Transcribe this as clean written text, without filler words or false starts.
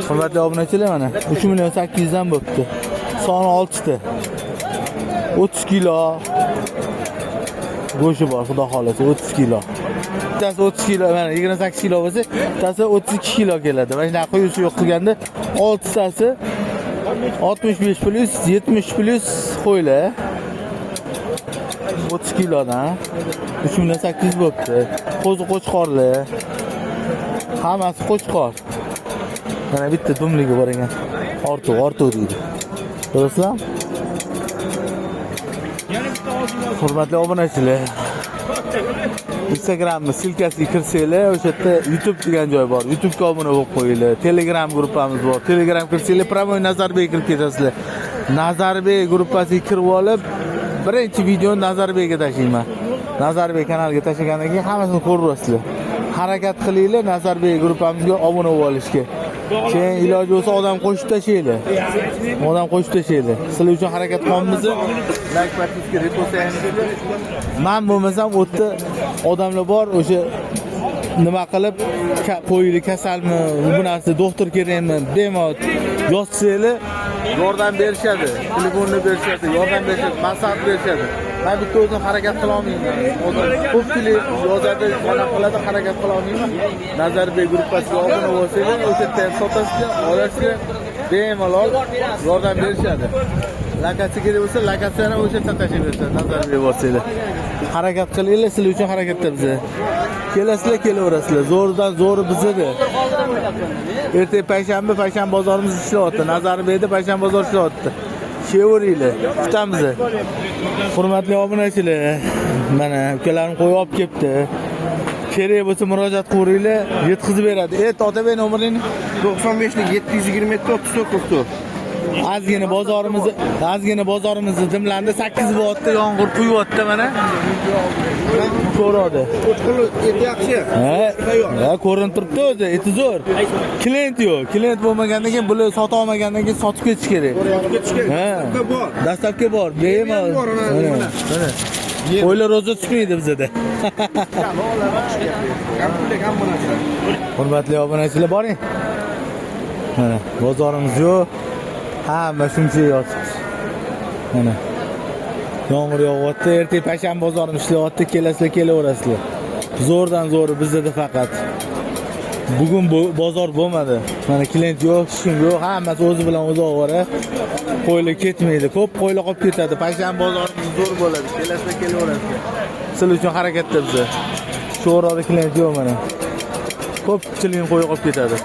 Hurmatli obunachilar, mana 3 million 800 dan bo'pti. Soni 6 ta. 30 kilo go'shti bor, xudo xolasa 30 kilo. Bittasi 30 kilo, mana 28 kilo bo'lsa, bittasi 32 kilo keladi. Mana shunaqa quyusi yo'q qilganda 6 tasi 65 plyus 70 plyus qo'ylar. 30 kilodan 3 million 800 bo'pti. Qo'zi qo'chqorlar. Hammasi qo'chqor. Mana bitta dumligi bor ekan. Ortuv, ortuv deydi. Ko'rasizlarmi? Hurmatli obunachilar, Instagramni ссылка siga kirsanglar, o'sha yerda YouTube degan joy bor. YouTubega obuna bo'lib qo'yinglar. Telegram gruppamiz bor. Telegram kirsanglar, прямой Nazarbek kirib ketasizlar. Nazarbek gruppasiga kirib olib, birinchi videoni Nazarbekka tashlayman. Nazarbek kanaliga tashlagandan keyin hammasini ko'rasizlar. Harakat qilinglar Nazarbek gruppamizga obuna bo'lib olishga. Keyin iloji bo'lsa odam qo'shib tashlanglar. Odam qo'shib tashlanglar. Sizlar uchun harakat qilyapmiz. Like, подписка, repost. Man bo'lmasam u yerda odamlar bor, o'sha nima qilib qo'yili kasalmi, bu narsa doktor kerakmi, bemalol yozsanglar yordam berishadi. Telefonni berishadi, yordam berishadi, maslahat berishadi. Man bitta o'zim harakat qila olmayman. Odam ko'pchilik yozadi, mana qiladi, harakat qila olmayman. Nazarbek gruppasiga obuna bo'lsanglar, o'sha yerda ham sotasizlar, olasizlar, bemalol yordam berishadi. Lokatsiya kerak bo'lsa, lokatsiyani o'sha yerdan tashlab berishadi, Nazarbek borsanglar. Harakat qilinglar, sizlar uchun harakatda biza. Kelasizlar, kelaverasizlar. Zo'rdan zo'ri bizada. Ertaga payshanba, payshanba bozorimiz ishlayapti. Nazarbekda payshanba bozor ishlayapti. Kelaveringlar, kutamiz. Hurmatli obunachilar, mana ukalarim qo'yib olib kelibdi. Kerak bo'lsa murojaat qilaveringlar, yetkazib beradi. Ey, Otabek, nomeringni? 95 727 34 44. Ozgina bozorimiz dimlandi. 8 bo'lyapti, yomg'ir quyapti mana. Ko'radi. Qo'chqorli et yaxshi. Ha, ha, ko'rinib turibdi o'zi, eti zo'r. Klient yo'q. Klient bo'lmagandan keyin, bular sota olmagandan keyin sotib ketish kerak. Ketish kerak. Ha. Доставка bor. Доставка bor. Bemalol. Bor, ana, Mana, mana. mana. Qo'ylar ro'za tutmaydi bizada. Komplet hamma narsa. Hurmatli obunachilar, boring. Mana bozorimiz yo'q. Hamma shuncha yotibdi. Mana. Yomg'ir yog'yapti. Ertaga payshanba bozorimiz ishlayapti. Kelasizlar, kelaverasizlar. Zo'rdan zo'ri bizada faqat. Bugun bu bozor bo'lmadi. Mana klient yo'q, hech kim yo'q. Hammasi o'zi bilan o'zi ovora. Qo'ylar ketmaydi. Ko'p qo'ylar qolib ketadi. Payshanba bozorimiz zo'r bo'ladi. Kelasizlar, kelaverasizlar. Sizlar uchun harakatda biza. Shu orada klient yo'q mana. Ko'pchilikni qo'yi qolib ketadi.